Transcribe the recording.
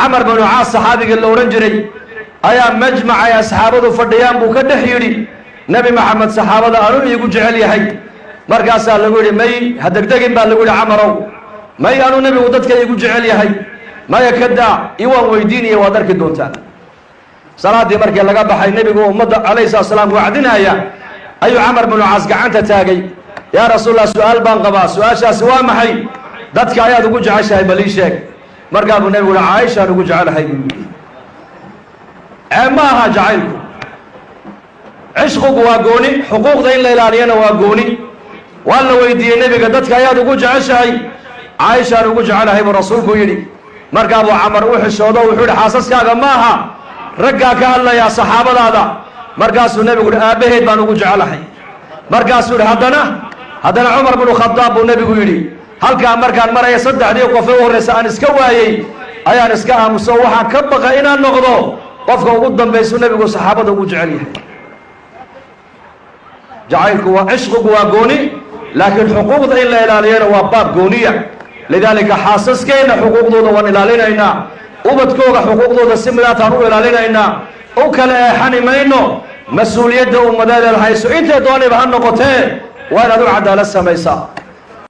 Camar binu Caas, saxaabigii la odhan jiray, ayaa majmacay asxaabadu fadhiyaan buu ka dhex yidhi: "Nebi Maxamed saxaabada anuu iigu jecel yahay." Markaasaa lagu yidhi: "May, ha degdegin," baa lagu yidhi. "Camarow, may, anuu nebigu dadka iigu jecel yahay." "Maya, ka daa, iwaan weydiinaya, waad arki doontaan." Salaaddii markii laga baxay, nebigu ummadda calayhi salatu salaam wacdinaya ayuu Camar binu Caas gacanta taagay: "Yaa Rasuulallah, su-aal baan qabaa." "Su-aashaasi waa maxay?" "Dadka ayaad ugu jeceshahay, bal ii sheeg." Markaa buu nebigu uhi: "Caaishaan ugu jecelahay," buu yidhi. Ceeb ma aha jacaylku, cishqigu waa gooni, xuquuqda in la ilaaliyana waa gooni. Waa la weydiiyey nebiga: "Dadka ayaad ugu jeceshahay?" "Caaishaan ugu jecelahay," buu rasuulku yidhi. Markaa buu Camar u xishoodo, wuxuu yihi: "Xaasaskaaga maaha, raggaa ka hadlayaa, saxaabadaada." Markaasuu nebigu yihi: "Aabbaheed baan ugu jecelahay." Markaasuu yihi: Haddana Cumar binu Khadaab," buu nebigu yidhi. Halkaa markaan maraya, saddexdii qofe u horraysa aan iska waayey, ayaan iska aamuso. Waxaan ka baqa inaan noqdo qofka ugu dambaysu nebigu saxaabada ugu jecel yahay. Jacaylku waa, cishqigu waa gooni, laakiin xuquuqda in la ilaaliyana waa baab gooniya. Lidaalika, xaasaskeenna xuquuqdooda waan ilaalinaynaa, ubadkooga xuquuqdooda si midaataan u ilaalinaynaa, u kala eexani mayno. Mas-uuliyadda ummadeedeed hayso, intay doonayba ha noqotee, waa inaad u cadaalad samaysaa.